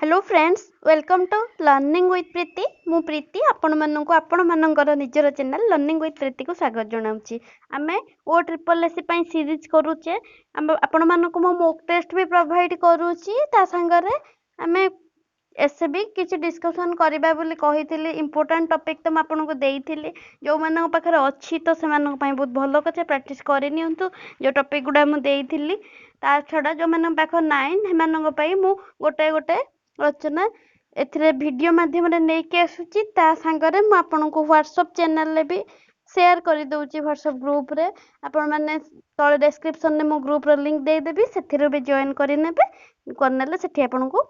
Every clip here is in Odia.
Hello friends, welcome to Learning with Preeti. ମୁଁ ପ୍ରୀତି, ଆପଣମାନଙ୍କୁ ଆପଣମାନଙ୍କର ନିଜର ଚ୍ୟାନେଲ୍ ଲର୍ଣ୍ଣିଂ ୱିଥ୍ ପ୍ରୀତିକୁ ସ୍ୱାଗତ ଜଣାଉଛି। ଆମେ ଓ ଟ୍ରିପଲ୍ ଏସ୍ ସି ପାଇଁ ସିରିଜ୍ କରୁଛେ। ଆମ ଆପଣମାନଙ୍କୁ ମୁଁ ମୋକ୍ ଟେଷ୍ଟ ବି ପ୍ରୋଭାଇଡ଼ କରୁଛି, ତା ସାଙ୍ଗରେ ଆମେ ଏସେ ବି କିଛି ଡିସ୍କସନ୍ କରିବା ବୋଲି କହିଥିଲି। ଇମ୍ପୋର୍ଟାଣ୍ଟ ଟପିକ୍ ତ ମୁଁ ଆପଣଙ୍କୁ ଦେଇଥିଲି। ଯେଉଁମାନଙ୍କ ପାଖରେ ଅଛି ତ ସେମାନଙ୍କ ପାଇଁ ବହୁତ ଭଲ କଥା, ପ୍ରାକ୍ଟିସ୍ କରିନିଅନ୍ତୁ ଯେଉଁ ଟପିକ୍ ଗୁଡ଼ା ମୁଁ ଦେଇଥିଲି। ତା ଛଡ଼ା ଯେଉଁମାନଙ୍କ ପାଖରେ ନାହିଁ, ସେମାନଙ୍କ ପାଇଁ ମୁଁ ଗୋଟେ ଗୋଟେ ରଚନା ଏଥିରେ ଭିଡ଼ିଓ ମାଧ୍ୟମରେ ନେଇକି ଆସୁଛି। ତା ସାଙ୍ଗରେ ମୁଁ ଆପଣଙ୍କୁ ହ୍ୱାଟ୍ସଅପ୍ ଚ୍ୟାନେଲରେ ବି ସେୟାର କରିଦେଉଛି। ହ୍ୱାଟ୍ସଅପ୍ ଗ୍ରୁପ୍ରେ ଆପଣମାନେ, ତଳେ ଡେସ୍କ୍ରିପସନ୍ରେ ମୁଁ ଗ୍ରୁପ୍ର ଲିଙ୍କ୍ ଦେଇଦେବି, ସେଥିରୁ ବି ଜଏନ୍ କରିନେବେ। କରିନେଲେ ସେଠି ଆପଣଙ୍କୁ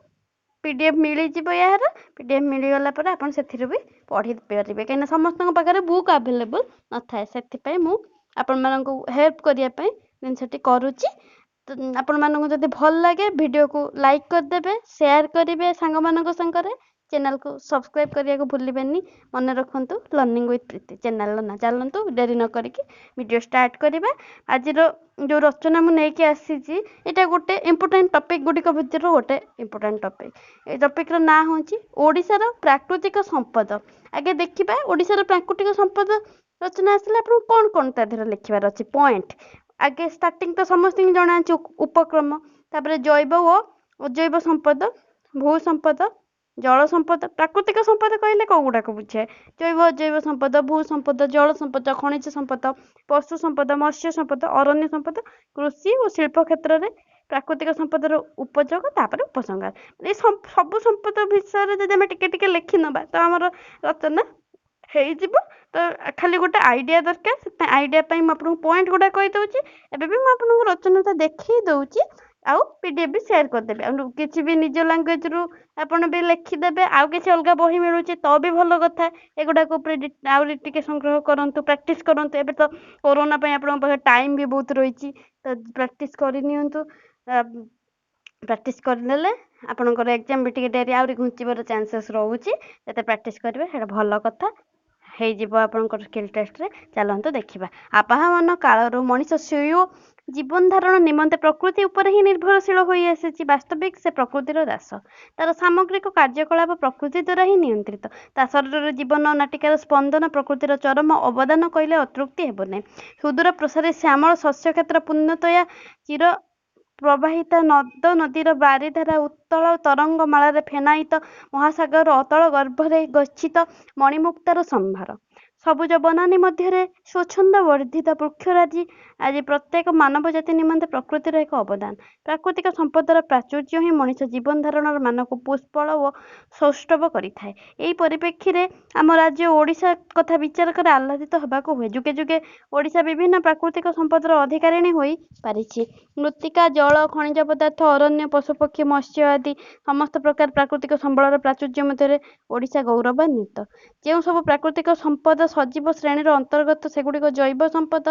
PDF ମିଳିଯିବ। ଏହାର PDF ମିଳିଗଲା ପରେ ଆପଣ ସେଥିରୁ ବି ପଢ଼ିପାରିବେ, କାହିଁକିନା ସମସ୍ତଙ୍କ ପାଖରେ ବୁକ୍ ଆଭେଲେବୁଲ୍ ନଥାଏ। ସେଥିପାଇଁ ମୁଁ ଆପଣମାନଙ୍କୁ ହେଲ୍ପ କରିବା ପାଇଁ ଜିନିଷଟି କରୁଛି। ତ ଆପଣମାନଙ୍କୁ ଯଦି ଭଲ ଲାଗେ, ଭିଡ଼ିଓକୁ ଲାଇକ୍ କରିଦେବେ, ସେୟାର କରିବେ ସାଙ୍ଗମାନଙ୍କ ସାଙ୍ଗରେ, ଚ୍ୟାନେଲକୁ ସବସ୍କ୍ରାଇବ୍ କରିବାକୁ ଭୁଲିବେନି। ମନେ ରଖନ୍ତୁ, ଲର୍ଣ୍ଣିଂ ୱିଥ୍ ପ୍ରୀତି ଚ୍ୟାନେଲର ନାଁ। ଚାଲନ୍ତୁ, ଡେରି ନ କରିକି ଭିଡ଼ିଓ ଷ୍ଟାର୍ଟ କରିବା। ଆଜିର ଯେଉଁ ରଚନା ମୁଁ ନେଇକି ଆସିଛି, ଏଇଟା ଗୋଟେ ଇମ୍ପୋର୍ଟାଣ୍ଟ ଟପିକ୍ ଗୁଡ଼ିକ ଭିତରୁ ଗୋଟେ ଇମ୍ପୋର୍ଟାଣ୍ଟ ଟପିକ୍। ଏ ଟପିକ୍ର ନାଁ ହେଉଛି ଓଡ଼ିଶାର ପ୍ରାକୃତିକ ସମ୍ପଦ। ଆଗେ ଦେଖିବା, ଓଡ଼ିଶାର ପ୍ରାକୃତିକ ସମ୍ପଦ ରଚନା ଆସିଲେ ଆପଣଙ୍କୁ କ'ଣ କ'ଣ ତା ଦେହରେ ଲେଖିବାର ଅଛି ପଏଣ୍ଟ। ଆଗେ ଷ୍ଟାର୍ଟିଂ ତ ସମସ୍ତଙ୍କୁ ଜଣା ଅଛି, ଉପକ୍ରମ, ତାପରେ ଜୈବ ଓ ଅଜୈବ ସମ୍ପଦ, ଭୂ ସମ୍ପଦ, ଜଳ ସମ୍ପଦ। ପ୍ରାକୃତିକ ସମ୍ପଦ କହିଲେ କେଉଁ ଗୁଡ଼ାକ ବୁଝାଏ? ଜୈବ ଅଜୈବ ସମ୍ପଦ, ଭୂ ସମ୍ପଦ, ଜଳ ସମ୍ପଦ, ଖଣିଜ ସମ୍ପଦ, ପଶୁ ସମ୍ପଦ, ମତ୍ସ୍ୟ ସମ୍ପଦ, ଅରଣ୍ୟ ସମ୍ପଦ, କୃଷି ଓ ଶିଳ୍ପ କ୍ଷେତ୍ରରେ ପ୍ରାକୃତିକ ସମ୍ପଦର ଉପଯୋଗ, ତାପରେ ଉପସଂହାର। ଏ ସବୁ ସମ୍ପଦ ବିଷୟରେ ଯଦି ଆମେ ଟିକେ ଟିକେ ଲେଖି ନେବା ତ ଆମର ରଚନା ହେଇଯିବ। ତ ଖାଲି ଗୋଟେ ଆଇଡ଼ିଆ ଦରକାର। ସେଥିପାଇଁ ଆଇଡ଼ିଆ ପାଇଁ ମୁଁ ଆପଣଙ୍କୁ ପଏଣ୍ଟ ଗୁଡ଼ା କହିଦେଉଛି। ଏବେ ବି ମୁଁ ଆପଣଙ୍କୁ ରଚନାଟା ଦେଖେଇ ଦେଉଛି ଆଉ PDF ବି ସେୟାର କରିଦେବି। ଆଉ କିଛି ବି ନିଜ ଲାଙ୍ଗୁଏଜରୁ ଆପଣ ବି ଲେଖିଦେବେ। ଆଉ କିଛି ଅଲଗା ବହି ମିଳୁଛି ତ ବି ଭଲ କଥା। ଏଗୁଡ଼ାକ ଉପରେ ଆହୁରି ଟିକେ ସଂଗ୍ରହ କରନ୍ତୁ, ପ୍ରାକ୍ଟିସ୍ କରନ୍ତୁ। ଏବେ ତ କରୋନା ପାଇଁ ଆପଣଙ୍କ ପାଖରେ ଟାଇମ୍ ବି ବହୁତ ରହିଛି, ତ ପ୍ରାକ୍ଟିସ୍ କରିନିଅନ୍ତୁ। ପ୍ରାକ୍ଟିସ୍ କରିନେଲେ ଆପଣଙ୍କର ଏକ୍ଜାମ୍ ବି ଟିକେ ଡେରି ଆହୁରି ଘୁଞ୍ଚିବାର ଚାନ୍ସେସ୍ ରହୁଛି। ଯେତେ ପ୍ରାକ୍ଟିସ୍ କରିବେ ସେଇଟା ଭଲ କଥା ହେଇଯିବ ଆପଣଙ୍କର ସ୍କିଲ୍ ଟେଷ୍ଟରେ। ଚାଲନ୍ତୁ ଦେଖିବା। ଆବାହମାନ କାଳରୁ ମଣିଷ ସ୍ୱୀୟ ଜୀବନ ଧାରଣ ନିମନ୍ତେ ପ୍ରକୃତି ଉପରେ ହିଁ ନିର୍ଭରଶୀଳ ହୋଇ ଆସିଛି। ବାସ୍ତବିକ ସେ ପ୍ରକୃତିର ଦାସ। ତାର ସାମଗ୍ରିକ କାର୍ଯ୍ୟକଳାପ ପ୍ରକୃତି ଦ୍ୱାରା ହିଁ ନିୟନ୍ତ୍ରିତ। ତା ଶରୀରରେ ଜୀବନ ନାଟିକାର ସ୍ପନ୍ଦନ ପ୍ରକୃତିର ଚରମ ଅବଦାନ କହିଲେ ଅତ୍ୟୁକ୍ତି ହେବ ନାହିଁ। ସୁଦୂର ପ୍ରସାରୀ ଶ୍ୟାମଳ ଶସ୍ୟକ୍ଷେତ୍ର, ପୂର୍ଣ୍ଣତୟା ଚିର ପ୍ରବାହିତା ନଦ ନଦୀର ବାରିଧାରା, ଉତ୍ତଳ ତରଙ୍ଗମାଳାରେ ଫେନାୟିତ ମହାସାଗରର ଅତଳ ଗର୍ଭରେ ଗଚ୍ଛିତ ମଣିମୁକ୍ତାର ସମ୍ଭାର, ସବୁଜ ବନାନୀ ମଧ୍ୟରେ ସ୍ୱଚ୍ଛନ୍ଦ ବର୍ଦ୍ଧିତ ବୃକ୍ଷରାଜି ଆଜି ପ୍ରତ୍ୟେକ ମାନବ ଜାତି ନିମନ୍ତେ ପ୍ରକୃତିର ଏକ ଅବଦାନ। ପ୍ରାକୃତିକ ସମ୍ପଦର ପ୍ରାଚୁର୍ଯ୍ୟ ହିଁ ମଣିଷ ଜୀବନ ଧାରଣର ମାନକୁ ପୁଷ୍ପଳ ଓ ସୌଷ୍ଠବ କରିଥାଏ। ଏହି ପରିପ୍ରେକ୍ଷୀରେ ଆମ ରାଜ୍ୟ ଓଡ଼ିଶା କଥା ବିଚାର କଲେ ଆହ୍ଲାଦିତ ହେବାକୁ ହୁଏ। ଯୁଗେ ଯୁଗେ ଓଡ଼ିଶା ବିଭିନ୍ନ ପ୍ରାକୃତିକ ସମ୍ପଦର ଅଧିକାରିଣୀ ହୋଇପାରିଛି। ମୃତ୍ତିକା, ଜଳ, ଖଣିଜ ପଦାର୍ଥ, ଅରଣ୍ୟ, ପଶୁପକ୍ଷୀ, ମତ୍ସ୍ୟ ଆଦି ସମସ୍ତ ପ୍ରକାର ପ୍ରାକୃତିକ ସମ୍ବଳର ପ୍ରାଚୁର୍ଯ୍ୟ ମଧ୍ୟରେ ଓଡ଼ିଶା ଗୌରବାନ୍ୱିତ। ଯେଉଁ ସବୁ ପ୍ରାକୃତିକ ସମ୍ପଦ ସଜୀବ ଶ୍ରେଣୀର ଅନ୍ତର୍ଗତ, ସେଗୁଡ଼ିକ ଜୈବ ସମ୍ପଦ।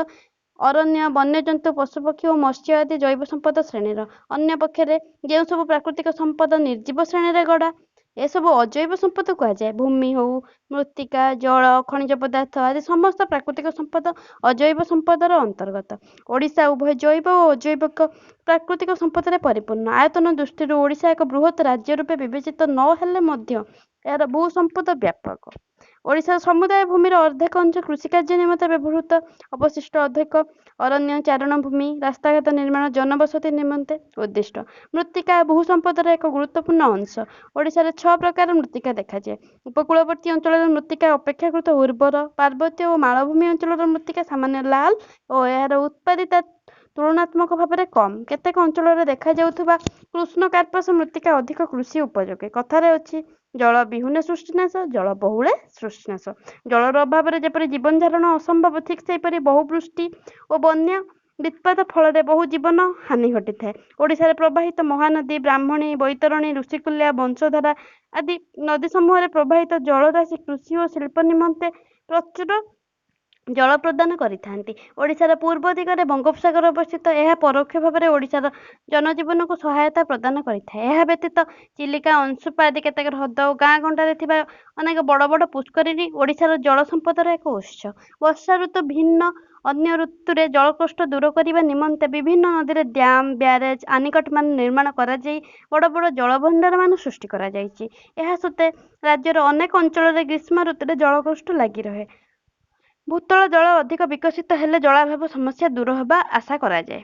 ଅରଣ୍ୟ, ବନ୍ୟଜନ୍ତୁ, ପଶୁପକ୍ଷୀ ଓ ମତ୍ସ୍ୟ ଆଦି ଜୈବ ସମ୍ପଦ ଶ୍ରେଣୀର। ଅନ୍ୟ ପକ୍ଷରେ ଯେଉଁ ସବୁ ପ୍ରାକୃତିକ ସମ୍ପଦ ନିର୍ଜୀବ ଶ୍ରେଣୀରେ ଗଢ଼ା, ଏସବୁ ଅଜୈବ ସମ୍ପଦ କୁହାଯାଏ। ଭୂମି ହଉ, ମୃତ୍ତିକା, ଜଳ, ଖଣିଜ ପଦାର୍ଥ ଆଦି ସମସ୍ତ ପ୍ରାକୃତିକ ସମ୍ପଦ ଅଜୈବ ସମ୍ପଦର ଅନ୍ତର୍ଗତ। ଓଡ଼ିଶା ଉଭୟ ଜୈବ ଓ ଅଜୈବିକ ପ୍ରାକୃତିକ ସମ୍ପଦରେ ପରିପୂର୍ଣ୍ଣ। ଆୟତନ ଦୃଷ୍ଟିରୁ ଓଡ଼ିଶା ଏକ ବୃହତ୍ ରାଜ୍ୟ ରୂପେ ବିବେଚିତ ନ ହେଲେ ମଧ୍ୟ ଏହାର ଭୂ ସମ୍ପଦ ବ୍ୟାପକ। ଓଡ଼ିଶାର ସମୁଦାୟ ଭୂମିର ଅର୍ଦ୍ଧେକ ଅଂଶ କୃଷିକାର୍ଯ୍ୟ ନିମନ୍ତେ ବ୍ୟବହୃତ। ଅବଶିଷ୍ଟ ଅର୍ଦ୍ଧେକ ଅରଣ୍ୟ, ଚାରଣଭୂମି, ରାସ୍ତାଘାଟ ନିର୍ମାଣ, ଜନବସତି ନିମନ୍ତେ ଉଦ୍ଦିଷ୍ଟ। ମୃତ୍ତିକା ଭୂ ସମ୍ପଦର ଏକ ଗୁରୁତ୍ୱପୂର୍ଣ୍ଣ ଅଂଶ। ଓଡ଼ିଶାରେ 6 ପ୍ରକାର ମୃତ୍ତିକା ଦେଖାଯାଏ। ଉପକୂଳବର୍ତ୍ତୀ ଅଞ୍ଚଳର ମୃତ୍ତିକା ଅପେକ୍ଷାକୃତ ଉର୍ବର। ପାର୍ବତ୍ୟ ଓ ମାଳଭୂମି ଅଞ୍ଚଳର ମୃତ୍ତିକା ସାମାନ୍ୟ ଲାଲ ଓ ଏହାର ଉତ୍ପାଦିତା ତୁଳନାତ୍ମକ ଭାବରେ କମ୍। କେତେକ ଅଞ୍ଚଳରେ ଦେଖାଯାଉଥିବା କୃଷ୍ଣକାର୍ପସ ମୃତ୍ତିକା ଅଧିକ କୃଷି ଉପଯୋଗୀ। କଥାରେ ଅଛି, ଜଳ ବିହୁନେ ସୃଷ୍ଟିନାଶ, ଜଳ ବହୁଳେ ସୃଷ୍ଟିନାଶ। ଜଳର ଅଭାବରେ ଯେପରି ଜୀବନ ଧାରଣ ଅସମ୍ଭବ, ଠିକ୍ ସେହିପରି ବହୁବୃଷ୍ଟି ଓ ବନ୍ୟା ବିତ୍ପାତ ଫଳରେ ବହୁ ଜୀବନ ହାନି ଘଟିଥାଏ। ଓଡ଼ିଶାରେ ପ୍ରବାହିତ ମହାନଦୀ, ବ୍ରାହ୍ମଣୀ, ବୈତରଣୀ, ଋଷିକୁଲ୍ୟା, ବଂଶଧାରା ଆଦି ନଦୀ ସମୂହରେ ପ୍ରବାହିତ ଜଳରାଶି କୃଷି ଓ ଶିଳ୍ପ ନିମନ୍ତେ ପ୍ରଚୁର ଜଳ ପ୍ରଦାନ କରିଥାନ୍ତି। ଓଡ଼ିଶାର ପୂର୍ବ ଦିଗରେ ବଙ୍ଗୋପସାଗର ଅବସ୍ଥିତ। ଏହା ପରୋକ୍ଷ ଭାବରେ ଓଡ଼ିଶାର ଜନଜୀବନକୁ ସହାୟତା ପ୍ରଦାନ କରିଥାଏ। ଏହା ବ୍ୟତୀତ ଚିଲିକା, ଅଂଶୁପା ଆଦି କେତେକ ହ୍ରଦ ଓ ଗାଁ ଗଣ୍ଡାରେ ଥିବା ଅନେକ ବଡ଼ ବଡ଼ ପୁଷ୍କରିଣୀ ଓଡ଼ିଶାର ଜଳ ସମ୍ପଦର ଏକ ଉତ୍ସ। ବର୍ଷା ଋତୁ ଭିନ୍ନ ଅନ୍ୟ ଋତୁରେ ଜଳକଷ୍ଟ ଦୂର କରିବା ନିମନ୍ତେ ବିଭିନ୍ନ ନଦୀରେ ଡ୍ୟାମ୍, ବ୍ୟାରେଜ୍, ଆନିକଟମାନ ନିର୍ମାଣ କରାଯାଇ ବଡ଼ ବଡ଼ ଜଳଭଣ୍ଡାରମାନ ସୃଷ୍ଟି କରାଯାଇଛି। ଏହା ସତ୍ତ୍ୱେ ରାଜ୍ୟର ଅନେକ ଅଞ୍ଚଳରେ ଗ୍ରୀଷ୍ମ ଋତୁରେ ଜଳକଷ୍ଟ ଲାଗି ରହେ। ଭୂତଳ ଜଳ ଅଧିକ ବିକଶିତ ହେଲେ ଜଳାଭାବ ସମସ୍ୟା ଦୂର ହେବା ଆଶା କରାଯାଏ।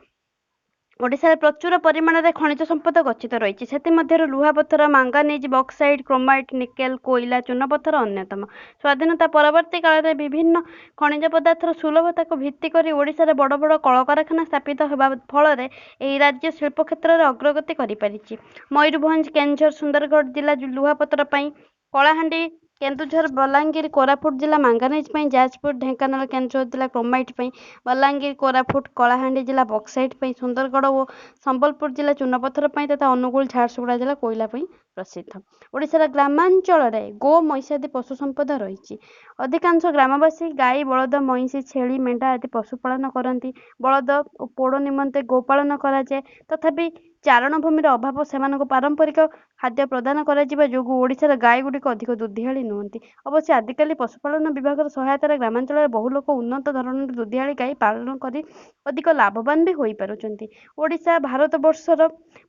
ଓଡ଼ିଶାରେ ପ୍ରଚୁର ପରିମାଣରେ ଖଣିଜ ସମ୍ପଦ ଗଚ୍ଛିତ ରହିଛି। ସେଥିମଧ୍ୟରୁ ଲୁହାପଥର, ମାଙ୍ଗାନିଜ୍, ବକ୍ସାଇଟ୍, କ୍ରୋମାଇଟ୍, ନିକେଲ, କୋଇଲା, ଚୂନପଥର ଅନ୍ୟତମ। ସ୍ୱାଧୀନତା ପରବର୍ତ୍ତୀ କାଳରେ ବିଭିନ୍ନ ଖଣିଜ ପଦାର୍ଥର ସୁଲଭତାକୁ ଭିତ୍ତି କରି ଓଡ଼ିଶାରେ ବଡ଼ ବଡ଼ କଳକାରଖାନା ସ୍ଥାପିତ ହେବା ଫଳରେ ଏହି ରାଜ୍ୟ ଶିଳ୍ପ କ୍ଷେତ୍ରରେ ଅଗ୍ରଗତି କରିପାରିଛି। ମୟୂରଭଞ୍ଜ, କେନ୍ଦୁଝର, ସୁନ୍ଦରଗଡ଼ ଜିଲ୍ଲା ଲୁହାପଥର ପାଇଁ, କଳାହାଣ୍ଡି, କେନ୍ଦୁଝର, ବଲାଙ୍ଗୀର, କୋରାପୁଟ ଜିଲ୍ଲା ମାଙ୍ଗାନିଜ୍ ପାଇଁ, ଯାଜପୁର, ଢେଙ୍କାନାଳ, କେନ୍ଦୁଝର ଜିଲ୍ଲା କ୍ରୋମାଇଟ୍ ପାଇଁ, ବଲାଙ୍ଗୀର, କୋରାପୁଟ, କଳାହାଣ୍ଡି ଜିଲ୍ଲା ବକ୍ସାଇଟ୍ ପାଇଁ, ସୁନ୍ଦରଗଡ଼ ଓ ସମ୍ବଲପୁର ଜିଲ୍ଲା ଚୂନପଥର ପାଇଁ ତଥା ଅନୁଗୁଳ, ଝାରସୁଗୁଡ଼ା ଜିଲ୍ଲା କୋଇଲା ପାଇଁ ପ୍ରସିଦ୍ଧ। ଓଡ଼ିଶାର ଗ୍ରାମାଞ୍ଚଳରେ ଗୋ, ମହିଷ ଆଦି ପଶୁ ସମ୍ପଦ ରହିଛି। ଅଧିକାଂଶ ଗ୍ରାମବାସୀ ଗାଈ, ବଳଦ, ମଇଁଷି, ଛେଳି, ମେଣ୍ଢା ଆଦି ପଶୁପାଳନ କରନ୍ତି। ବଳଦ ଓ ପୋଡ଼ ନିମନ୍ତେ ଗୋପାଳନ କରାଯାଏ। ତଥାପି ଚାରଣ ଭୂମିର ଅଭାବ, ସେମାନଙ୍କୁ ପାରମ୍ପରିକ ଖାଦ୍ୟ ପ୍ରଦାନ କରାଯିବା ଯୋଗୁଁ ଓଡ଼ିଶାର ଗାଈଗୁଡ଼ିକ ଅଧିକ ଦୁଧିଆଳି ନୁହନ୍ତି। ଅବଶ୍ୟ ଆଜିକାଲି ପଶୁପାଳନ ବିଭାଗର ସହାୟତାରେ ଗ୍ରାମାଞ୍ଚଳରେ ବହୁ ଲୋକ ଉନ୍ନତ ଧରଣର ଦୁଧିଆଳି ଗାଈ ପାଳନ କରି ଅଧିକ ଲାଭବାନ ବି ହୋଇପାରୁଛନ୍ତି। ଓଡ଼ିଶା ଭାରତବର୍ଷର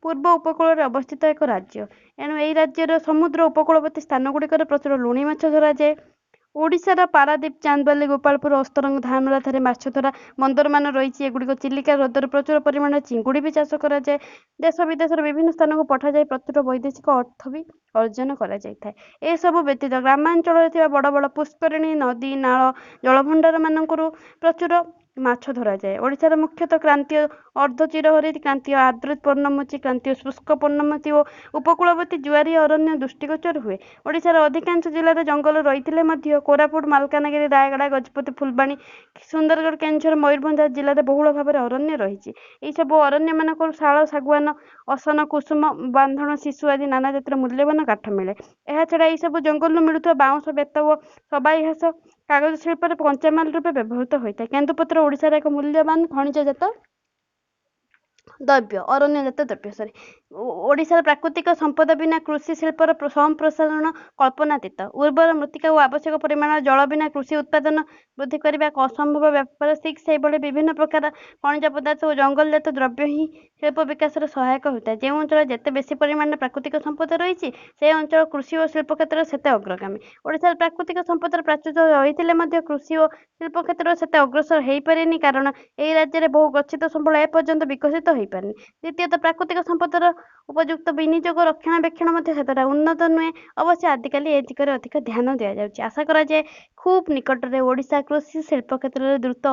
ପୂର୍ବ ଉପକୂଳରେ ଅବସ୍ଥିତ ଏକ ରାଜ୍ୟ। ଏଣୁ ଏହି ରାଜ୍ୟର ସମୁଦ୍ର ଉପକୂଳବର୍ତ୍ତୀ ସ୍ଥାନଗୁଡ଼ିକରେ ପ୍ରଚୁର ଲୁଣି ମାଛ ଧରାଯାଏ। ଓଡ଼ିଶାର ପାରାଦୀପ, ଚାନ୍ଦବାଲି, ଗୋପାଳପୁର, ଅସ୍ତରଙ୍ଗ, ଧାମରାଠାରେ ମାଛ ଧରା ବନ୍ଦରମାନ ରହିଛି। ଏଗୁଡ଼ିକ ଚିଲିକା ହ୍ରଦରେ ପ୍ରଚୁର ପରିମାଣରେ ଚିଙ୍ଗୁଡ଼ି ବି ଚାଷ କରାଯାଏ। ଦେଶ ବିଦେଶର ବିଭିନ୍ନ ସ୍ଥାନକୁ ପଠାଯାଇ ପ୍ରଚୁର ବୈଦେଶିକ ଅର୍ଥ ବି ଅର୍ଜନ କରାଯାଇଥାଏ। ଏସବୁ ବ୍ୟତୀତ ଗ୍ରାମାଞ୍ଚଳରେ ଥିବା ବଡ଼ ବଡ଼ ପୁଷ୍କରିଣୀ, ନଦୀ, ନାଳ, ଜଳଭଣ୍ଡାରମାନଙ୍କରୁ ପ୍ରଚୁର ମାଛ ଧରାଯାଏ। ଓଡ଼ିଶାର ମୁଖ୍ୟତଃ କ୍ରାନ୍ତୀୟ ଅର୍ଦ୍ଧ ଚିରହରିତ, କ୍ରାନ୍ତୀୟ ଆର୍ଦ୍ର ପର୍ଣ୍ଣମୋଚୀ, କ୍ରାନ୍ତୀୟ ଶୁଷ୍କ ପର୍ଣ୍ଣମୋଚୀ ଓ ଉପକୂଳବର୍ତ୍ତୀ ଜୁଆରିଆ ଅରଣ୍ୟ ଦୃଷ୍ଟିଗୋଚର ହୁଏ। ଓଡ଼ିଶାର ଅଧିକାଂଶ ଜିଲ୍ଲାରେ ଜଙ୍ଗଲ ରହିଥିଲେ ମଧ୍ୟ କୋରାପୁଟ, ମାଲକାନଗିରି, ରାୟଗଡ଼ା, ଗଜପତି, ଫୁଲବାଣୀ, ସୁନ୍ଦରଗଡ଼, କେନ୍ଦୁଝର, ମୟୂରଭଞ୍ଜ ଆଦି ଜିଲ୍ଲାରେ ବହୁଳ ଭାବରେ ଅରଣ୍ୟ ରହିଛି। ଏହିସବୁ ଅରଣ୍ୟମାନଙ୍କରୁ ଶାଳ, ଶାଗୁଆନ, ଅସନ, କୁସୁମ, ବାନ୍ଧଣ, ଶିଶୁ ଆଦି ନାନା ଜାତିର ମୂଲ୍ୟବାନ କାଠ ମିଳେ। ଏହାଛଡ଼ା ଏହିସବୁ ଜଙ୍ଗଲରୁ ମିଳୁଥିବା ବାଉଁଶ, ବେତ ଓ ସବାଇ ଘାସ କାଗଜ ଶିଳ୍ପରେ କଞ୍ଚାମାଲ ରୂପେ ବ୍ୟବହୃତ ହୋଇଥାଏ। କେନ୍ଦୁପତ୍ର ଓଡ଼ିଶାର ଏକ ମୂଲ୍ୟବାନ ଖଣିଜଜାତ ଦ୍ରବ୍ୟ, ଅରଣ୍ୟଜାତ ଦ୍ରବ୍ୟ ସରି। ଓଡ଼ିଶାର ପ୍ରାକୃତିକ ସମ୍ପଦ ବିନା କୃଷି ଶିଳ୍ପର ସମ୍ପ୍ରସାରଣ କଳ୍ପନାତୀତ। ଉର୍ବର ମୃତ୍ତିକା ଓ ଆବଶ୍ୟକ ପରିମାଣର ଜଳ ବିନା କୃଷି ଉତ୍ପାଦନ ବୃଦ୍ଧି କରିବା ଏକ ଅସମ୍ଭବ ବ୍ୟାପାର। ଠିକ୍ ସେହିଭଳି ବିଭିନ୍ନ ପ୍ରକାର ଖଣିଜ ପଦାର୍ଥ ଓ ଜଙ୍ଗଲଜାତ ଦ୍ରବ୍ୟ ହିଁ ଶିଳ୍ପ ବିକାଶରେ ସହାୟକ ହୋଇଥାଏ। ଯେଉଁ ଅଞ୍ଚଳରେ ଯେତେ ବେଶୀ ପରିମାଣରେ ପ୍ରାକୃତିକ ସମ୍ପଦ ରହିଛି, ସେ ଅଞ୍ଚଳ କୃଷି ଓ ଶିଳ୍ପ କ୍ଷେତ୍ରରେ ସେତେ ଅଗ୍ରଗାମୀ। ଓଡ଼ିଶାର ପ୍ରାକୃତିକ ସମ୍ପଦର ପ୍ରାଚୁର୍ଯ୍ୟ ରହିଥିଲେ ମଧ୍ୟ କୃଷି ଓ ଶିଳ୍ପ କ୍ଷେତ୍ରରେ ସେତେ ଅଗ୍ରସର ହୋଇପାରିନି, କାରଣ ଏହି ରାଜ୍ୟରେ ବହୁ ଗଚ୍ଛିତ ସମ୍ବଳ ଏପର୍ଯ୍ୟନ୍ତ ବିକଶିତ ହୋଇପାରିନି। ଦ୍ୱିତୀୟତଃ, ପ୍ରାକୃତିକ ସମ୍ପଦର ଉପଯୁକ୍ତ ବିନିଯୋଗ, ରକ୍ଷଣାବେକ୍ଷଣ ମଧ୍ୟ ସେତେଟା ଉନ୍ନତ ନୁହେଁ। ଅବଶ୍ୟ ଆଜିକାଲି ଏ ଦିଗରେ ଅଧିକ ଧ୍ୟାନ ଦିଆଯାଉଛି। ଆଶା କରାଯାଏ ଖୁବ୍ ନିକଟରେ ଓଡ଼ିଶା କୃଷି ଶିଳ୍ପ କ୍ଷେତ୍ରରେ ଦ୍ରୁତ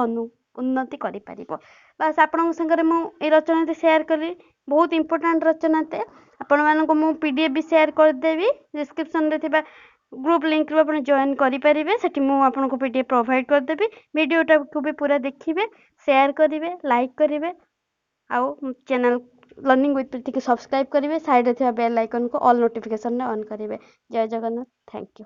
ଉନ୍ନତି କରିପାରିବ। ବାସ୍, ଆପଣଙ୍କ ସାଙ୍ଗରେ ମୁଁ ଏଇ ରଚନାଟି ସେୟାର କଲି। ବହୁତ ଇମ୍ପୋର୍ଟାଣ୍ଟ ରଚନାଟେ। ଆପଣମାନଙ୍କୁ ମୁଁ PDF ବି ସେୟାର କରିଦେବି। ଡିସ୍କ୍ରିପ୍ସନ୍ରେ ଥିବା ଗ୍ରୁପ୍ ଲିଙ୍କରୁ ଆପଣ ଜଏନ୍ କରିପାରିବେ। ସେଠି ମୁଁ ଆପଣଙ୍କୁ PDF provide କରିଦେବି। ଭିଡ଼ିଓଟାକୁ ବି ପୁରା ଦେଖିବେ, ସେୟାର କରିବେ, ଲାଇକ୍ କରିବେ ଆଉ ଚ୍ୟାନେଲ୍ ଲର୍ଣ୍ଣିଂ ୱିଥ୍ ପ୍ରୀତିକୁ ସବସ୍କ୍ରାଇବ୍ କରିବେ। ସାଇଡ଼୍ରେ ଥିବା ବେଲ୍ ଆଇକନ୍କୁ ଅଲ୍ ନୋଟିଫିକେସନ୍ରେ ଅନ୍ କରିବେ। ଜୟ ଜଗନ୍ନାଥ, thank you.